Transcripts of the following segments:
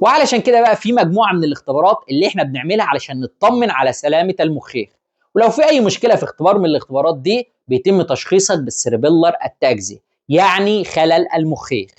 وعلشان كده بقى في مجموعة من الاختبارات اللي احنا بنعملها علشان نطمن على سلامه المخيخ، ولو في اي مشكلة في اختبار من الاختبارات دي بيتم تشخيصك بال cerebellar ataxia، يعني خلل المخيخ.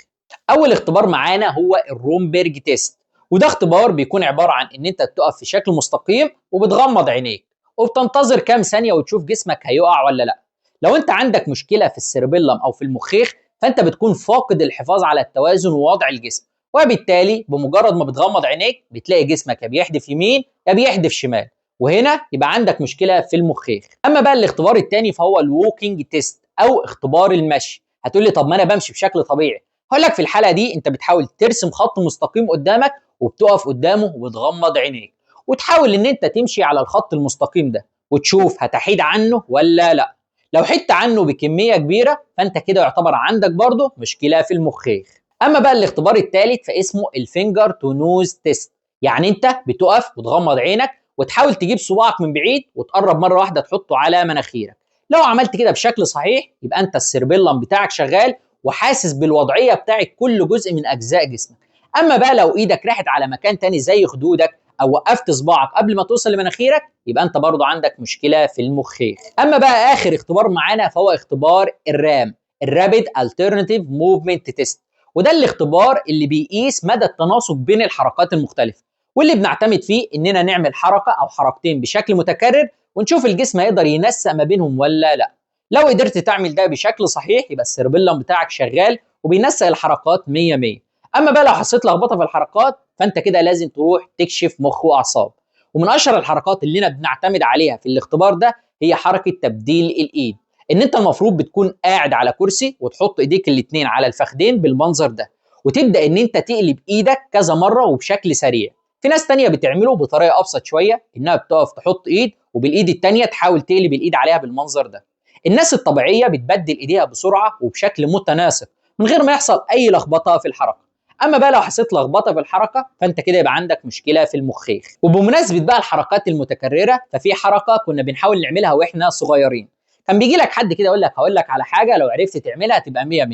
اول اختبار معانا هو ال Romberg test، وده اختبار بيكون عبارة عن ان انت تقف في شكل مستقيم وبتغمض عينيك وبتنتظر كام ثانية وتشوف جسمك هيقع ولا لا. لو انت عندك مشكلة في ال cerebellum او في المخيخ فانت بتكون فاقد الحفاظ على التوازن ووضع الجسم، وبالتالي بمجرد ما بتغمض عينيك بتلاقي جسمك يا بيحدف يمين يا بيحدف شمال، وهنا يبقى عندك مشكلة في المخيخ. اما بقى الاختبار الثاني فهو ال walking test او اختبار المشي. هتقول لي طب ما انا بمشي بشكل طبيعي. هقول لك في الحالة دي انت بتحاول ترسم خط مستقيم قدامك وبتقف قدامه وتغمض عينيك وتحاول ان انت تمشي على الخط المستقيم ده وتشوف هتحيد عنه ولا لا. لو حدت عنه بكمية كبيرة فانت كده يعتبر عندك برضه مشكلة في المخيخ. اما بقى الاختبار الثالث فاسمه ال finger to nose test، يعني انت بتقف وتغمض عينك وتحاول تجيب صباعك من بعيد وتقرب مرة واحدة تحطه على مناخيرك. لو عملت كده بشكل صحيح يبقى انت ال cerebellum بتاعك شغال وحاسس بالوضعيه بتاعت كل جزء من اجزاء جسمك. اما بقى لو ايدك راحت على مكان تاني زي خدودك او وقفت صباعك قبل ما توصل لمناخيرك يبقى انت برضو عندك مشكلة في المخيخ. اما بقى اخر اختبار معانا فهو اختبار ال RAM، ال rapid alternative movement test، وده الاختبار اللي بيقيس مدى التناسق بين الحركات المختلفة، واللي بنعتمد فيه اننا نعمل حركة او حركتين بشكل متكرر ونشوف الجسم هيقدر ينسق ما بينهم ولا لا. لو قدرت تعمل ده بشكل صحيح يبقى ال cerebellum بتاعك شغال وبينسق الحركات 100 100. اما بقى لو حسيت لخبطة في الحركات فانت كده لازم تروح تكشف مخ واعصاب. ومن اشهر الحركات اللي احنا بنعتمد عليها في الاختبار ده هي حركة تبديل الايد، ان انت المفروض بتكون قاعد على كرسي وتحط ايديك الاثنين على الفخدين بالمنظر ده وتبدا ان انت تقلب ايدك كذا مرة وبشكل سريع. في ناس تانية بتعمله بطريقة ابسط شوية، انها بتقف تحط ايد وبالايد التانية تحاول تقلب الايد عليها بالمنظر ده. الناس الطبيعية بتبدل ايديها بسرعة وبشكل متناسق من غير ما يحصل اي لخبطة في الحركة. اما بقى لو حسيت لخبطة في الحركة فانت كده يبقى عندك مشكلة في المخيخ. وبمناسبة بقى الحركات المتكررة، ففي حركة كنا بنحاول نعملها واحنا صغيرين. كان بيجي لك حد كده يقول لك هقول لك على حاجة لو عرفت تعملها تبقى 100 100،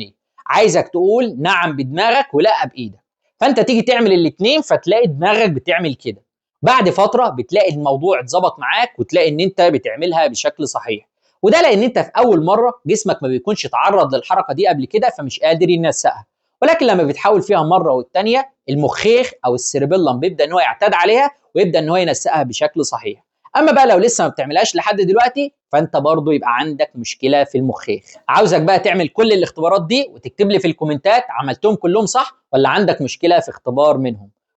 عايزك تقول نعم بدماغك ولا بايدك. فانت تيجي تعمل الاثنين فتلاقي دماغك بتعمل كده. بعد فترة بتلاقي الموضوع اتظبط معاك وتلاقي ان انت بتعملها بشكل صحيح، وده لان انت في اول مرة جسمك ما بيكونش اتعرض للحركة دي قبل كده فمش قادر ينسقها، ولكن لما بتحاول فيها مرة والتانية المخيخ او ال cerebellum بيبدا ان هو يعتاد عليها ويبدا ان هو ينسقها بشكل صحيح. اما بقى لو لسه ما بتعملهاش لحد دلوقتي فانت برضو يبقى عندك مشكلة في المخيخ. عاوزك بقى تعمل كل الاختبارات دي وتكتب لي في الكومنتات عملتهم كلهم صح ولا عندك مشكلة في اختبار منهم.